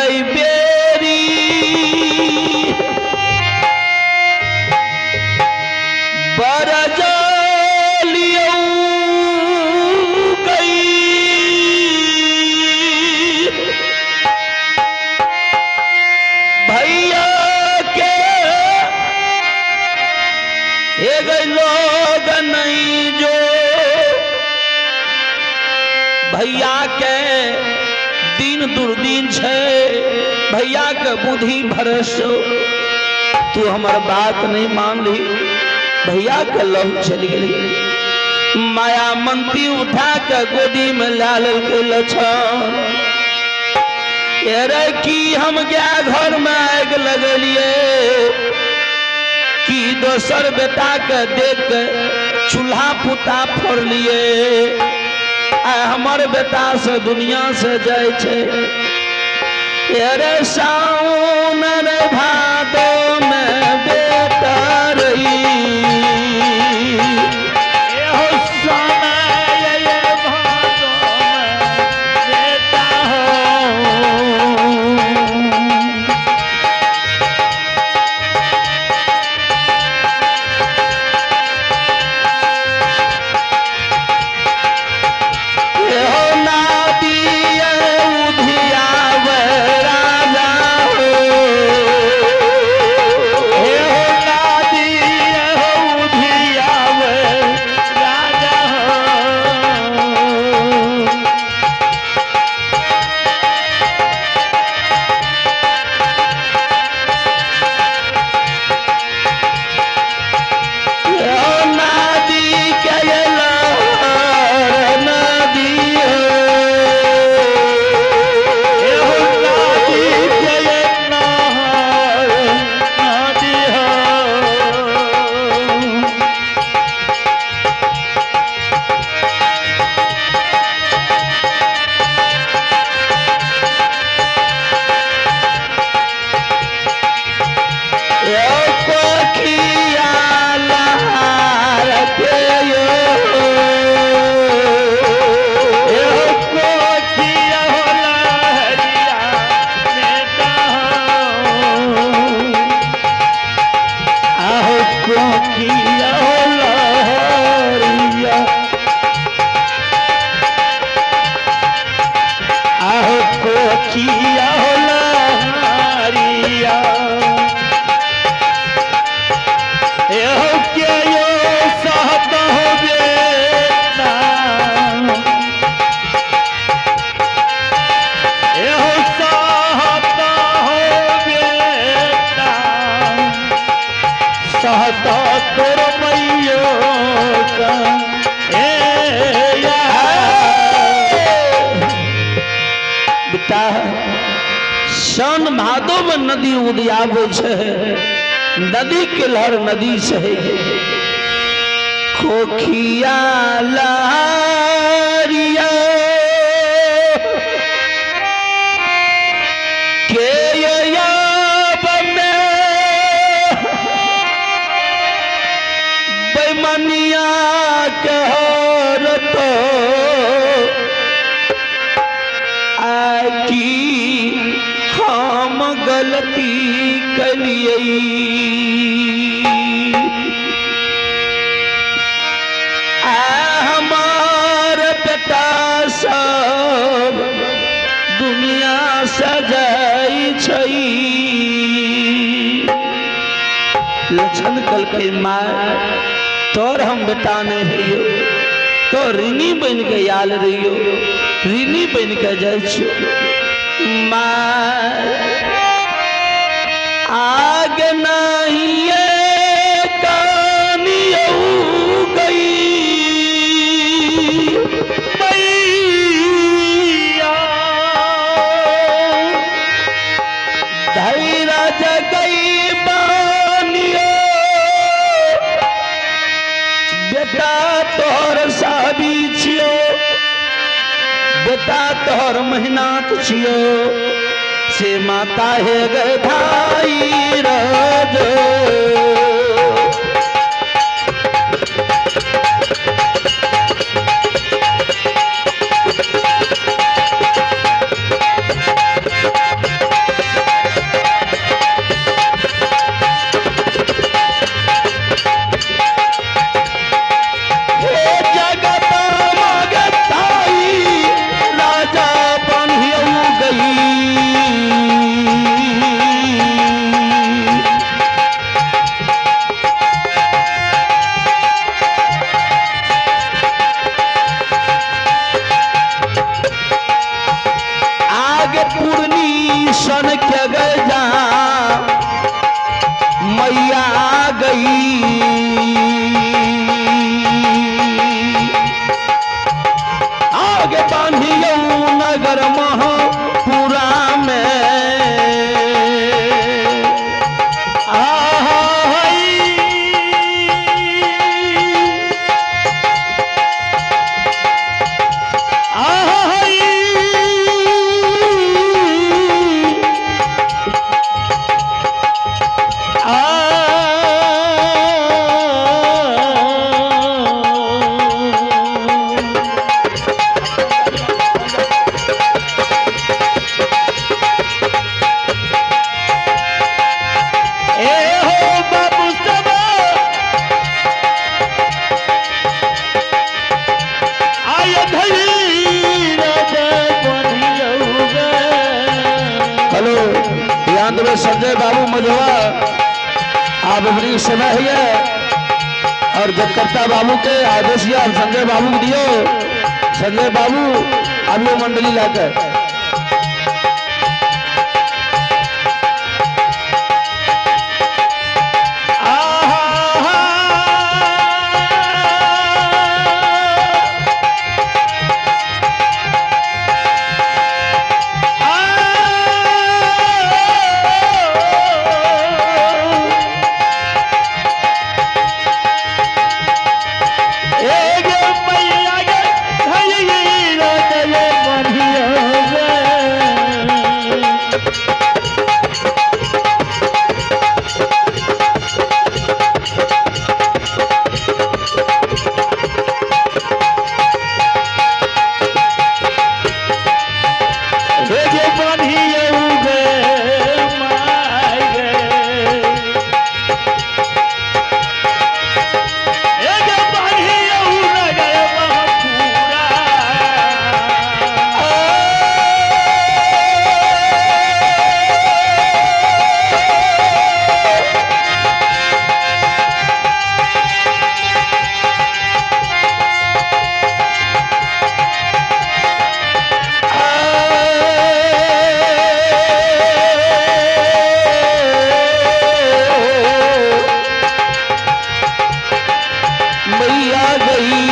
गई बेरी बरजलियौ गई भैया के हे गई लोग नहीं जो भैया के दिन दुर्दिन छै भैया के बुद्धि भरस तू हमर बात नहीं मान ली भैया के लहू चलि गेली माया मंती उठा के गोदी में ला लेलकै लछन अरे की हम गया घर में आगि लगेलिए की दोसर बेटा के देख के चूल्हा पुता फोड़लिए आ हमर बेटा से दुनिया से जाइ छै अरे साउन रे भादो में बेटा रही एहो समय ये भादो में बेटा हो। एहो नादी उधियावे राजा हो। एहो नादी एहो उधियावे राजा हो। एहो नदी के लहर नदी हो। एहो नदी के नहर नदी हो। एहो कोखिया लहर के यो। एहो कोखिया हो लहरिया बेटा हो। आहो कोखिया हो लहरिया आहो कोखिया हो लहरिया एहो के यो सहत हो बेटा एहो सहत हो बेटा सहत तोर मैयो का ए या। बेटा सन भादो में नदी उदियाबै छै नदी के लहर नदी से खोखिया लहरिया के याब में बेमनिया के हरतो आ की हम गलती कलियै आ हमार बेटा सब दुनिया सजाई छै लक्षण कहलकै माय तोर हम बेटा नहि रहियौ तो ऋणी बनि के आयल रहियौ ऋणी बनि के जाइ छियौ माय आग नहीं कानियौ गई मैया धैर्य जगई बानियो बेटा तोहर साबी छियो बेटा तोहर मेहनत छियो से माता हे गए भाई रज। देवे संजय बाबू मझवा आप अपनी समय है और जगकर्ता बाबू के आदेश या संजय बाबू को दियो। संजय बाबू अब ये मंडली लाकर मैया गई।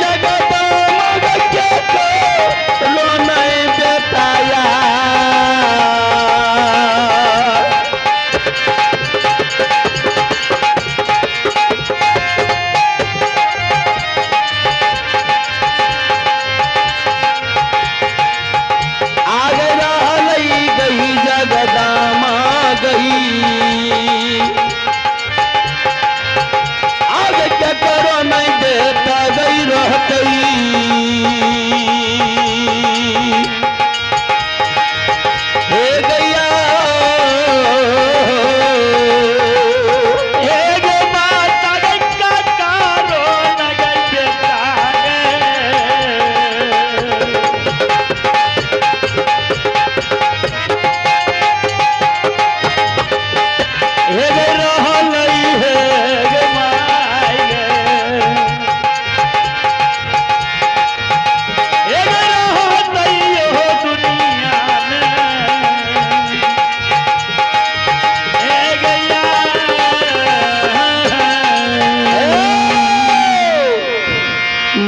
जगत के रो नहीं बेटाया। आग रहलई गई जगदामा गई, आग के करो नहीं बेटा गई रहतई। हे गैया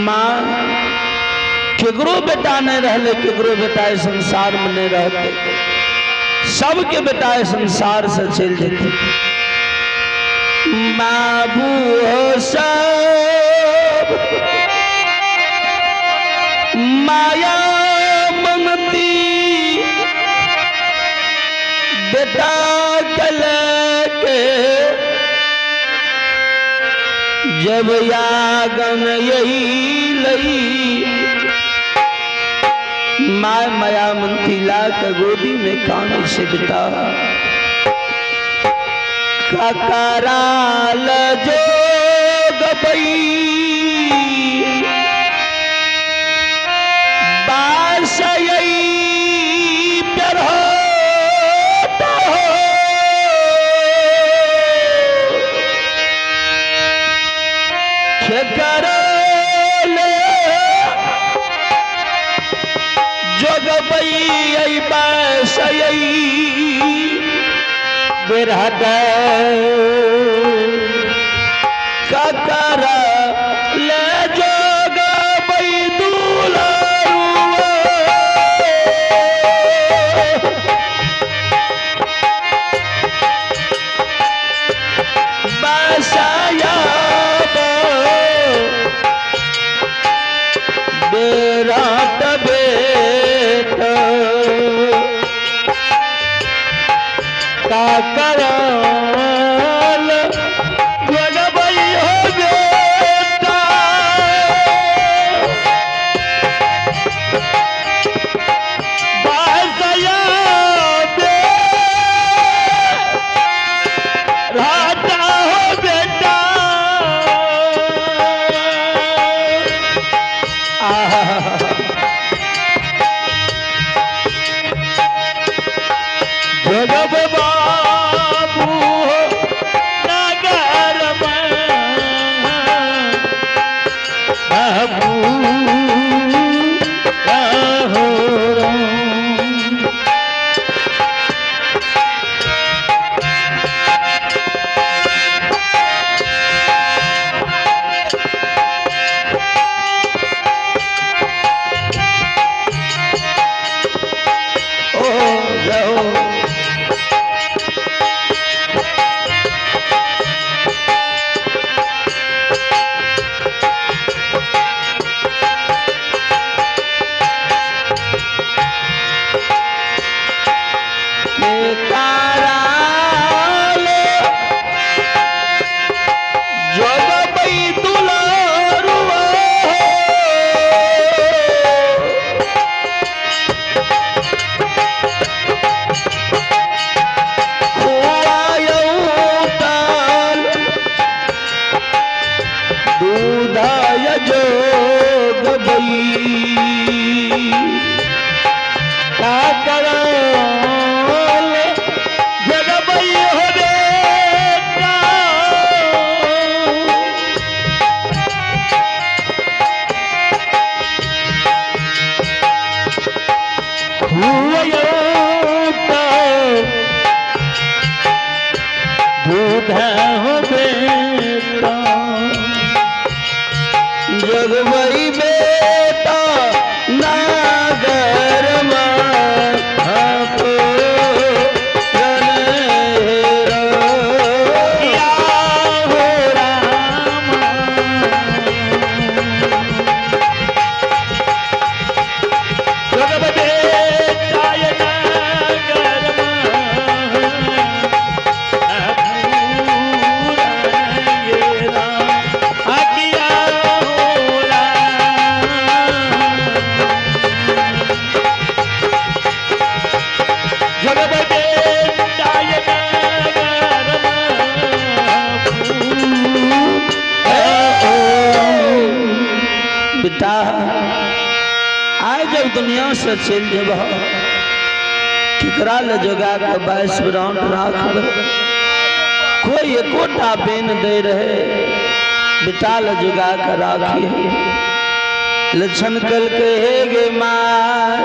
माँ केकरो बेटा नहीं रहले, केकरो बेटा इस संसार में नहीं रहते, सबके बेटा इस संसार से चल जेते। बाबू हो सब माया ममती बेटा कल के जब यागन यही लई, my माया मंती ला के गोदी में कान से बेटा ककराल जो गबई बासयई प्यार हो। करले जोगबई बासयई बेरहट ककर ले जोगबई दुलारुआ बसाया बेरात बेट का करल जोगबई हो बेटा बासया हो बेटा। जगवई बेटा नागर किया हो राम। जगब बेटा ये नगर किया हो राम। जगब बेटा ये नगर बेटा, आइ जब दुनिया से चलि जेबह, केकरा ले जोगा के 22 ब्रांड राखब? कोई एकोटा बेन दे रहे, बेटा ले जोगा के राखी। लक्षण कल के हे गे माय,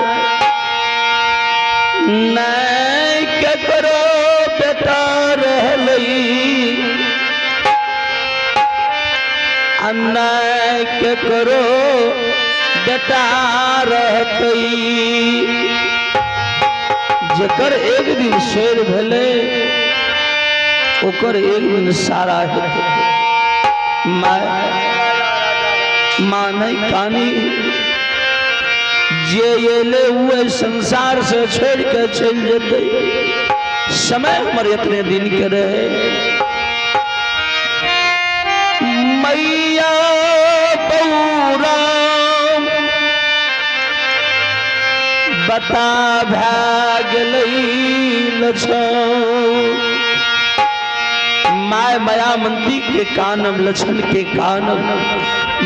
नहीं केकरो बेटा रहलई, अन्याय केकरो बेटा रहतई। जकर एक दिन शेर भेलै, ओकर एक दिन सारा हेतै। माय, माँ नहीं कानी, जे एले उ संसार से छोड़ के चलि जेतै। समय हमर इतने दिन के रहे। मैया बौराम बता भए गेलै लछन। My मायामंती के कानब, लछन के कानब।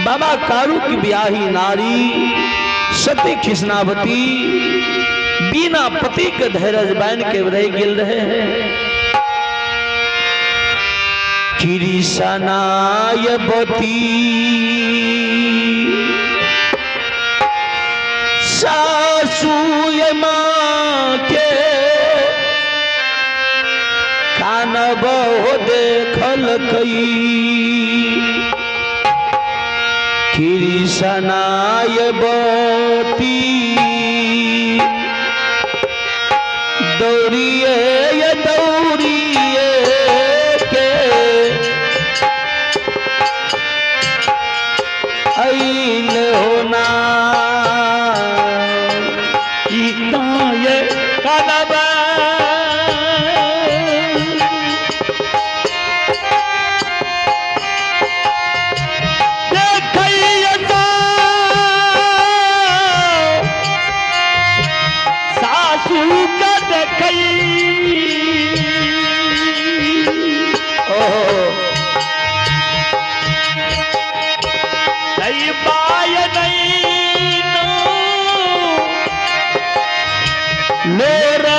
बाबा कारू की ब्याही नारी सती कृष्णावती बिना पति के धैर्य बन के रह गेल रहे। कृष्णायवती सासू माँ के कानब हो देखल कई। कृष्णायवती दौड़िए ये दौड़िए के ऐल होना। ये कदम देखैया सासू के देखई। ओहो नहीं पाय नहीं मेरा।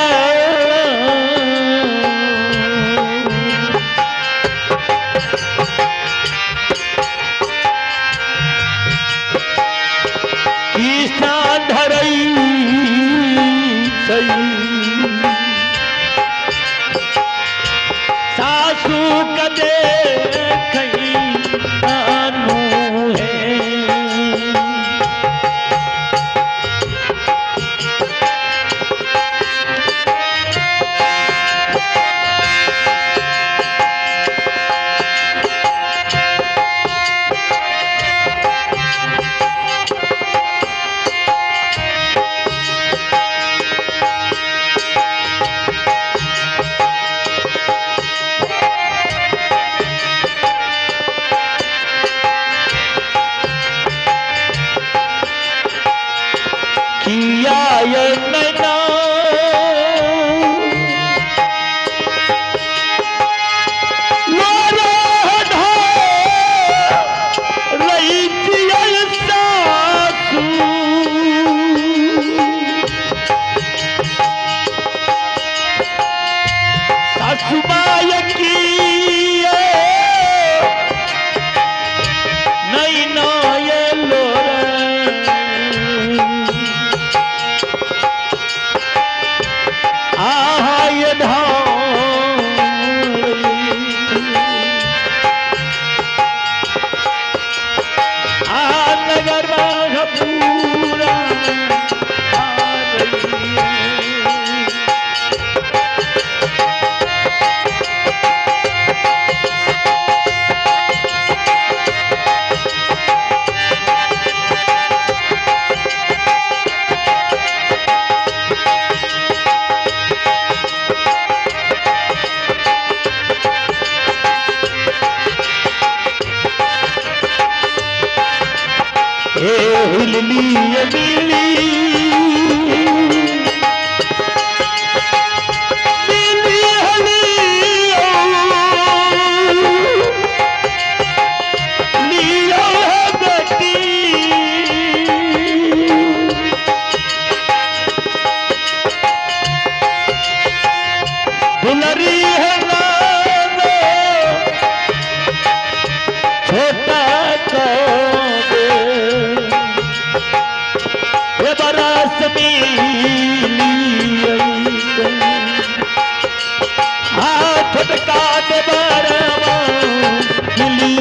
कृष्णा धरई सही सासू कदे खई आनू है। किया ये नैना लोरा रही जियल सासू। सासू माय की नैना ये लोरा। मिली मिली मिली हलियो लियो है बेटी दुलरी है नानो छोटा को दे बरस मिली हाँ छोटका दे बरवा मिली।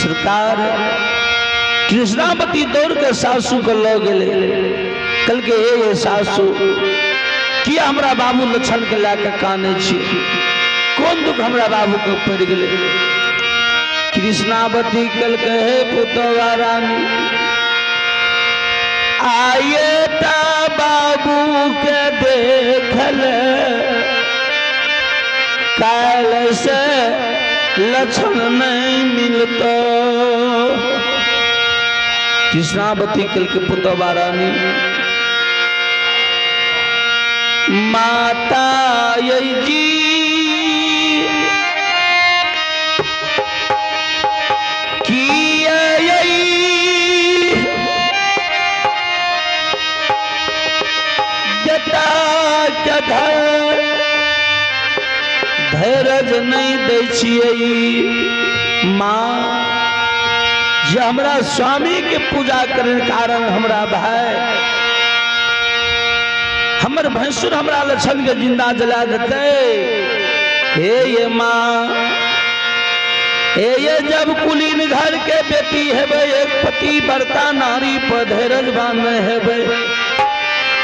सरकार कृष्णावती दौड़ के सासू के लऽ गेलै। कहलकै हे ये सासू, किया हमरा बाबू लक्षण के लए के कानै छी? कोन दुख हमरा बाबू के पड़ि गेलै? कृष्णावती कहलकै हे पुतवा रानी, आये ता बाबू के देखल काल से लक्षण नहीं मिलतो। कृष्णावती कल के पुतवा रानी, माता ये जी किया बेटा के धैर्य नहीं दै छियै माँ, जे हमरा स्वामी के पूजा करे कारण हमरा भाई हमर भैंसुर हमरा लक्षण के जिंदा जला देते। हे ये माँ, हे ये जब कुलीन घर के बेटी हेबै, एक पति बरता नारी पर धैर्य बांधे हेबै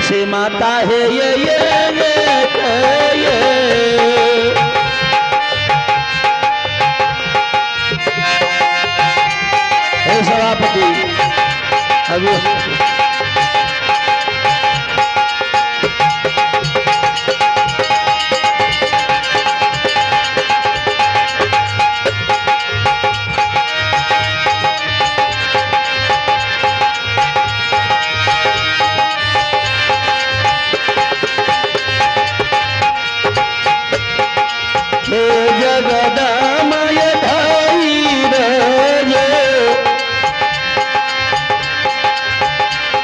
से माता हे ये ये ये ये। हे सभापति अभी हे जगदमय धैर्य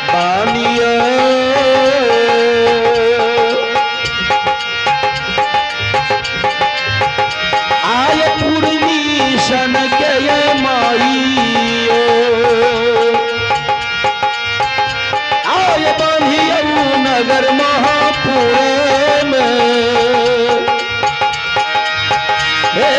बानिय, आय पूर्णी सन के माई, आय बांधियऊ नगर महापुर में। हे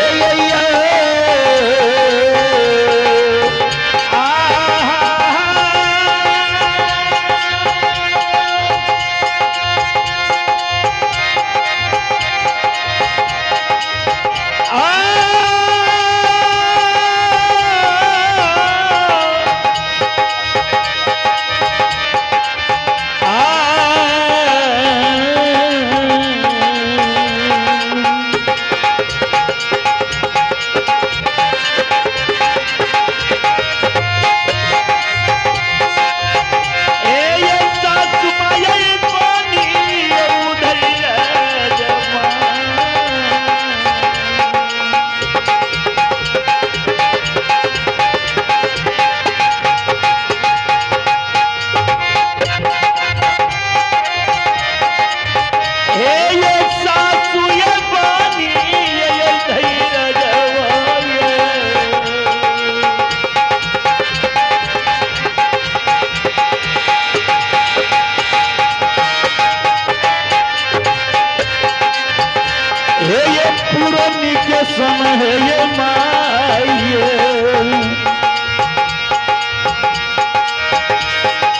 ये पुरनी के संग है ये माये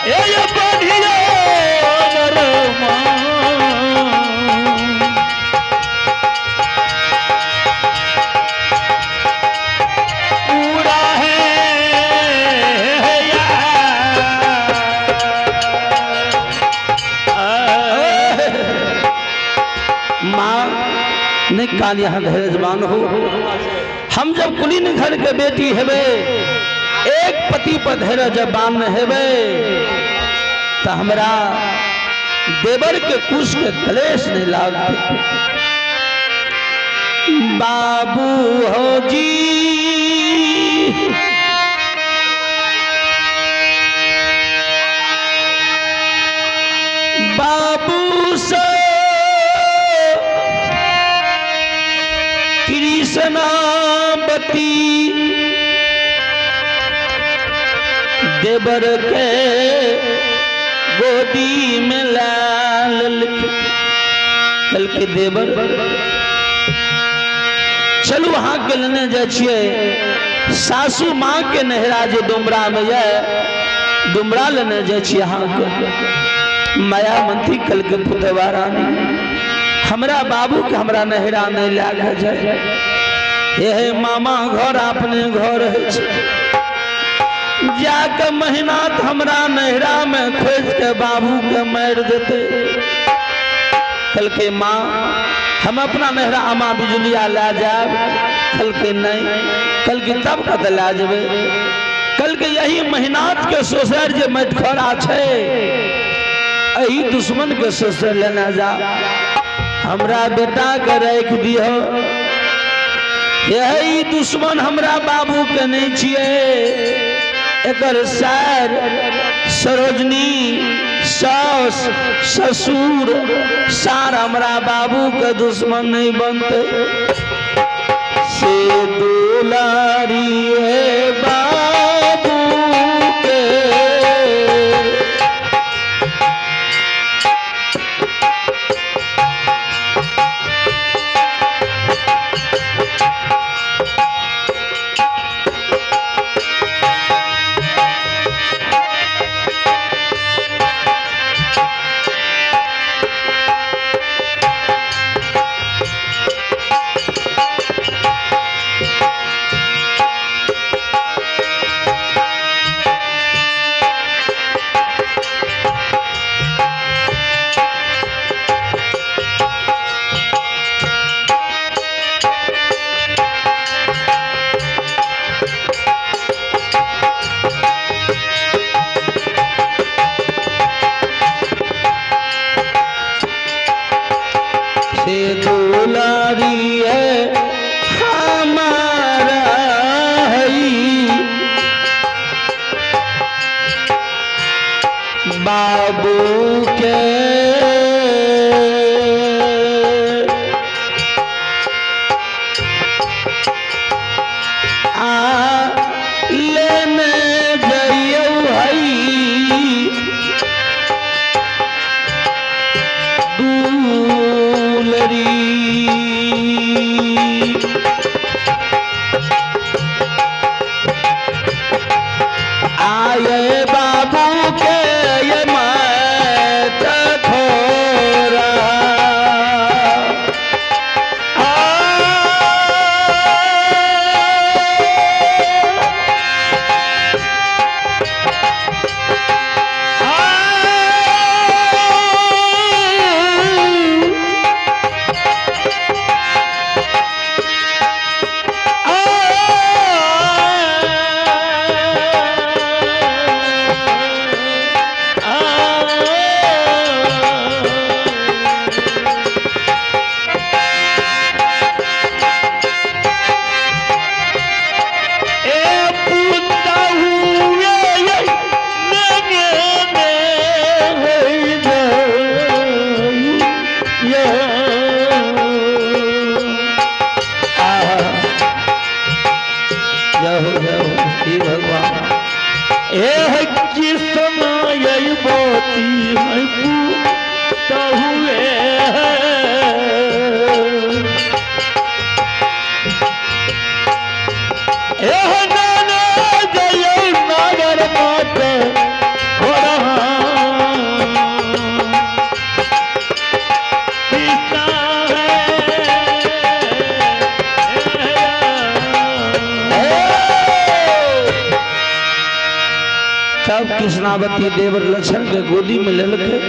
ए ये बढ़िया नरमा। पूरा है माँ नहीं काल यहाँ धैर्यवान हो। हम जब कुलीन घर के बेटी हेबे, एक पति पर धैर्य जब बान हेबे तो हमरा देवर के कुश के क्लेश नहीं लागते। बाबू हो जी बाबू से कृष्णावती देवर के गोदी में लाल कल के देवर चलू अहाँ के लेने जाइ छियै सासू माँ के नहरा जे डुमरा में ये डुमरा लेने जाइ छियै अहाँ के। माया मंत्री कल के पुतवा रानी हमरा बाबू के हमरा नहरा नहीं लए के जाय। हे मामा घर अपने घर है जाके महीना हमरा नहरा में खोज के बाबू के मारि देते। कल के माँ हम अपना नहरा अमा बिजुलिया ला जाब। कल के नहीं, कल के तब कत ला जेबै। कल के यही महीनात के ससुर जे मटखरा छै एही दुश्मन के ससुर लेना जा, हमरा बेटा के राखि दिहो। यही दुश्मन हमरा बाबू के नहीं छियै। एकर सर सरोजनी सास ससुर सार हमरा बाबू के दुश्मन नहीं बनते। से दुलारी है बाबू के से दुलारी है हमारा है बाबू के आ लेने जइयौ हई दुलरी। आए बाबू के ये माई कृष्णावती देवर लक्षण के गोदी में लेलकै,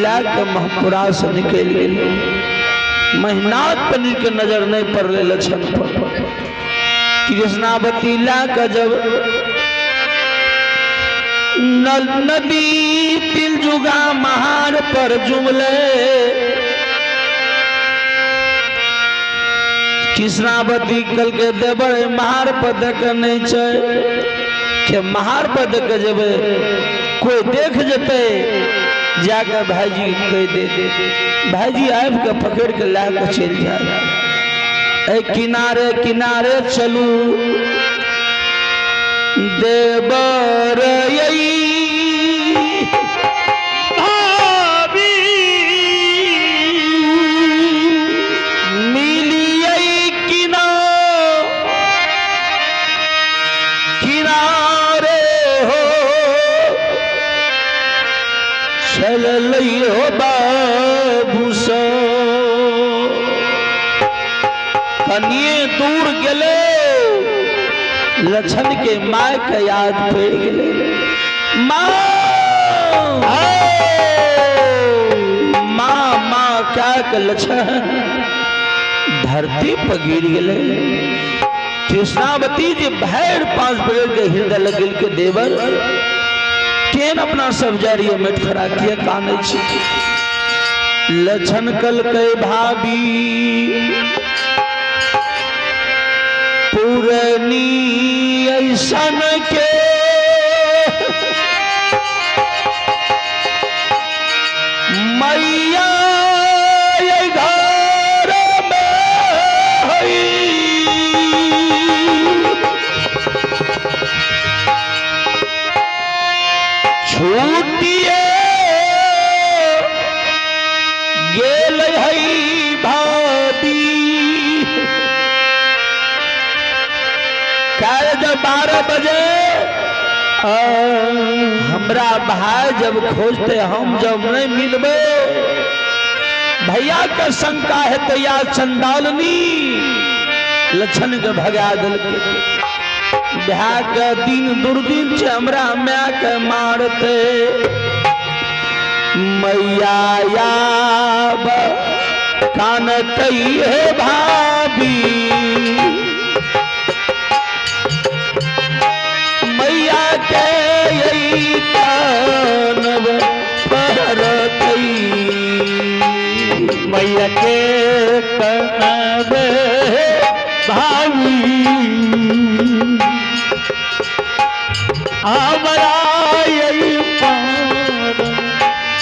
लए के महपुरा से निकलि गेलै। महिनाथ पनीर के नजर नहीं पड़लै लक्षण पर। कृष्णावती लए के जब नदी तिलजुगा महार पर जुमले, कृष्णावती कल के देवर महार पर देख नहीं छै के महार पर देख के जेबै कोई देख जेतै, जाके भाईजी कह दे, भाईजी आबि के पकड़ के लए के चलि जाए। ए किनारे किनारे चलू देवर यही भाभी मिलियै किना किनारे हो चललै हो बाबू सो। कनिए दूर गेलै, लक्षण के माय के याद पड़ गेलै। माँ माँ माँ क्या के लक्षण धरती पर गिर गेलै। कृष्णावती जी भैर पांच पकड़ के हृदय लग गेल के देवर केन अपना सब जा रही है खड़ा किया कानै छी। लक्षण कल के भाभी पुरनी ऐसन के मैया ये घर में हई। छूटिए गेल हई भाभी। काल्हि जब 12 बजे हमरा भाई जब खोजते हम जब नहीं मिलबे, भैया के शंका है तो या चंडालनी लक्षण के भगा दिलके। भाई के दिन दुर्दिन छै हमरा my के मारते। मैया याब कानतई हे भाभी, मैया के यही कानब परतई। मैया के कनब भाभी हमरा यही पार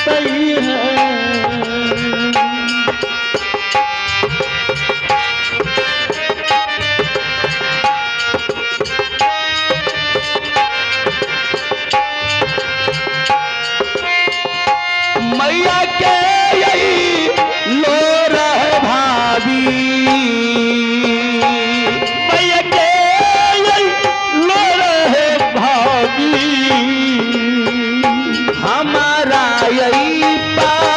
तई है। मैया के यही लो रह भाभी, मैया के यही लो रहे भाभी, हमारा यही पार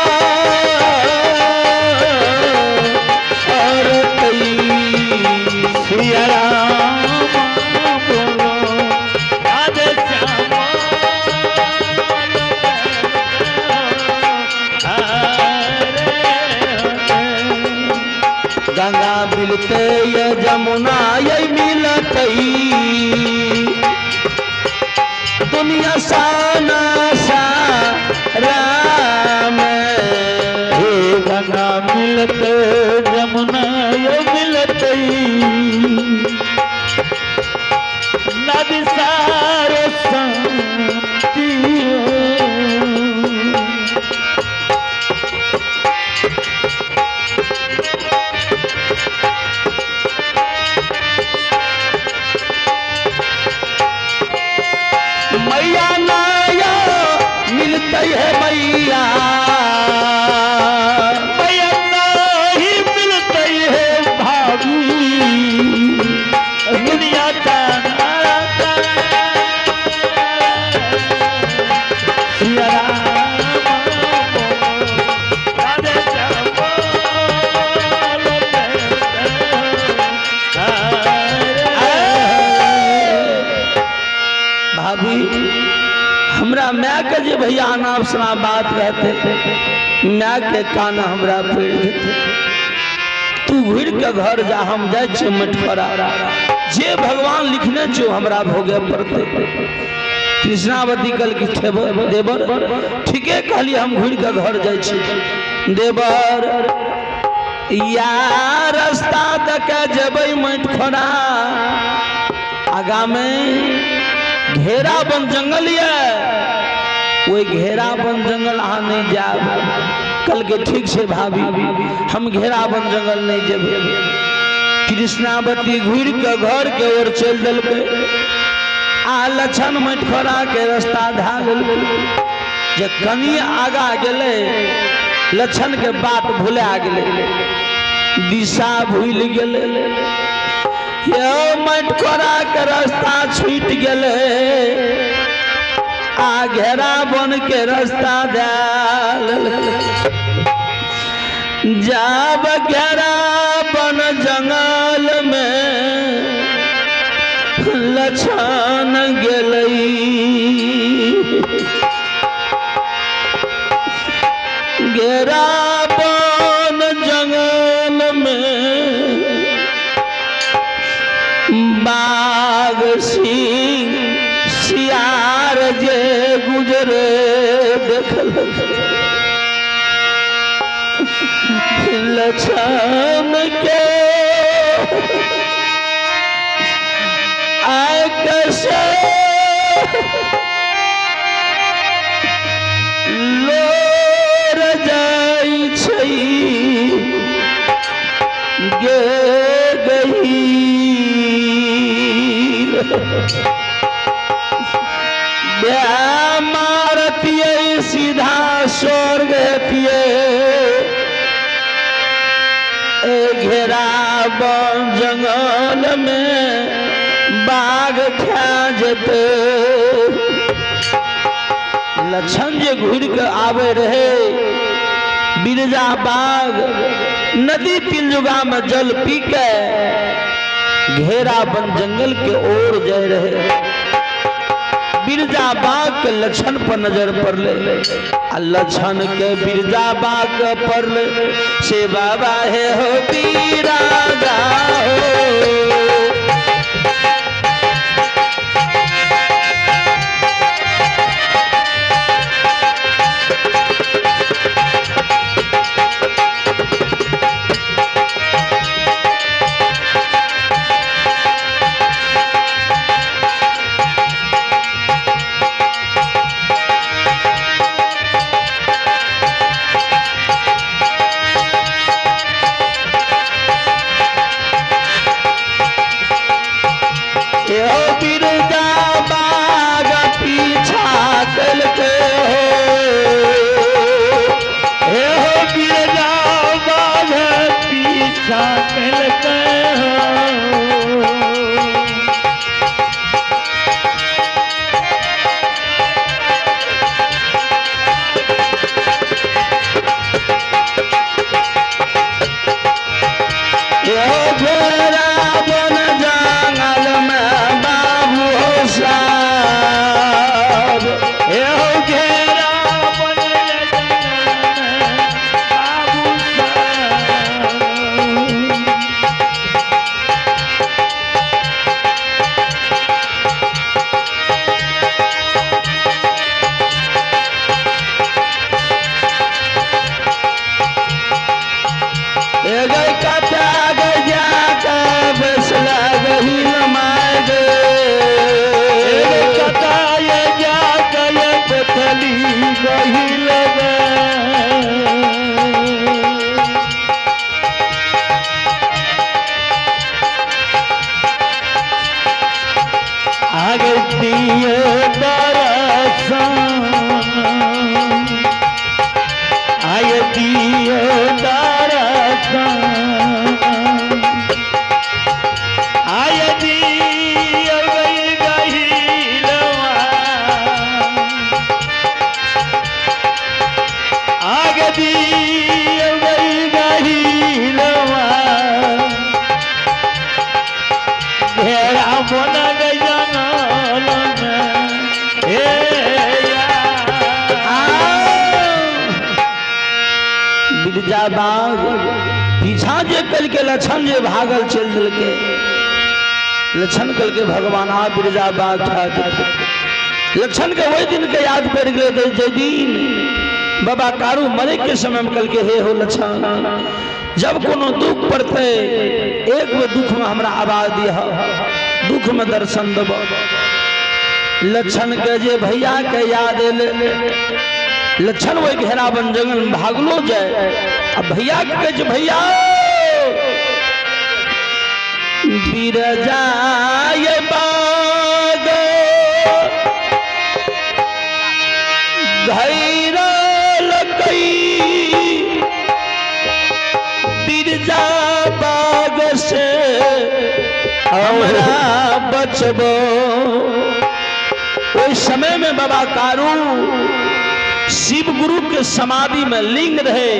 तई। सिया राम बोलो राधे श्याम हरे। गंगा मिलते ये जमुना ये मिलते, दुनिया साना सा राम। हे गंगा मिलते जमुना यो मिलते, नदी सारो शांति। मैया नाया मिलते है मैया, मैया नहीं मिलते। माय के जे भैया अनाप शनाप बात रहते, माय के कान हमरा पड़ि जेतै। तू घुरि के घर जा, हम जाइ छियै मटखोरा, जे भगवान लिखने छौ हमरा भोगे पड़तै। कृष्णावती कहलकै देवर ठीके कहलियै, हम घुरि के घर जाइ छी। देवर या रास्ता दऽ के जेबै मटखोरा, आगा में घेरा बन जंगल यऽ, ओहि घेरा बन जंगल अहाँ नहि जायब। कहलकै ठीक छै भाभी, हम घेरा बन जंगल नहि जेबै। कृष्णावती घुरि के घर के ओर चलि देलकै आ लछन मटखोरा के रास्ता धए लेलकै। जे कनि आगा गेलै, लछन के बात भुला गेलै, दिशा भूलि गेलै। यौ मटकोरा के रास्ता छूटि गेलै आ घेरा बन के रास्ता दए लेलकै। जाब घेरा बन जंगल में लछन गेलै, घेरा बन जंगल में बाघ सिंह सियार जे गुजरे देखलक लछन के आय कैसे लोर जाइ छै गे गहीर मारतियै सीधा स्वर्ग हेतियै। ए घेरा बन जंगल में बाघ खा जेतै। लक्षण जे घुरि के आबै रहे, बिरजा बाघ नदी तिलजुगा में जल पी के घेरा बन जंगल के ओर जाय रहे। बिरजा बाग के लक्षण पर नजर पड़ले आ लक्षण के बिरजा बाग पड़ले से बाबा हे हो बीरा हो। एहो बिरजा बाग पीछा कलके हो, एहो बिरजा बाग पीछा कलके हो। एहो घेरा बन जंगल में बाबू हो साहब, एहो घेरा बन जंगल में बाबू साहब। बिरजा बाग पीछा जे कलके लक्षण जे भागल चलि देलकै। लक्षण कलके भगवान आ बिरजा बाग खा देलकै। लक्षण के ओहि दिन के याद पड़ि गेलै जे दिन बाबा कारू मरे के समय में कलके, हे हो लक्षण, जब कोनो दुख पड़तै एक बेर दुख में हमरा आवाज दिह, दुख में दर्शन देब। लक्षण के जे भैया के याद एलै, लक्षण ओहि घेराबन जंगल में भागलो जाए आ भैया के कहै छै, भैया बिरजाय बाग घैरल कई, बिरजा बाग से हमरा बचबो। ओहि समय में बाबा कारू शिव गुरु के समाधि में लिंग रहे।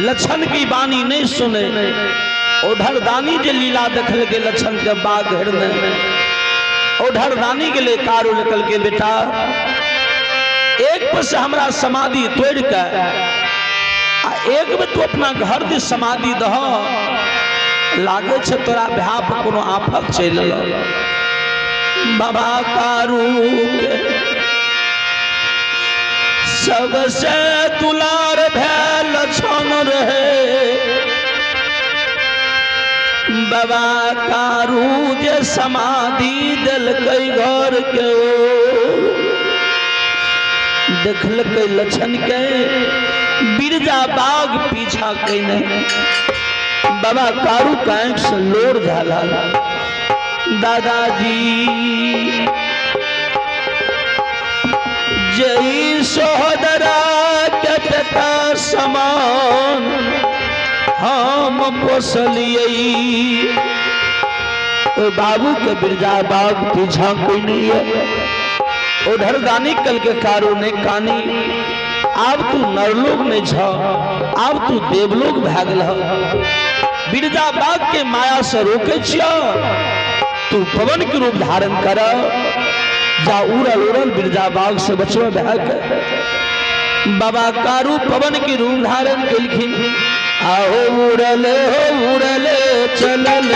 लक्षण की वाणी नहीं सुने। ओढ़र दानी जे लीला देखल के लक्षण के बाघ घेरने, ओढ़र दानी के लिए कारू निकल के, बेटा एक पर से हमरा समाधि तोड़ के आ एक में तू अपना घर दिस समाधि दह, लागे छे तोरा भ्या पर कोनो आफत चलि एलौ। बाबा कारू के सबसे दुलार भेल छन रहे, बाबा कारू जे समाधि देलकै घर के, देखलकै लक्षण के बिरजा बाग पीछा कैने। बाबा कारू कांख से लोर झाला, दादाजी जई सोहदरा के पिता समान हम पोसलियै। ओ बाबू के बिरजा बाग पीछा कोई नहीं है। उधर दानी कल के कारू ने कानी, आब तू नरलोक नहीं छ, आब तू देवलोक भए गेल। बिरजा बाग के माया से रोके छियो, तू पवन के रूप धारण कर जा, उड़ल उड़ल बिरजा बाग से बचबे भए के। बाबा कारू पवन के रूप धारण केलखिन, आहो उड़ले हो उड़ले चलल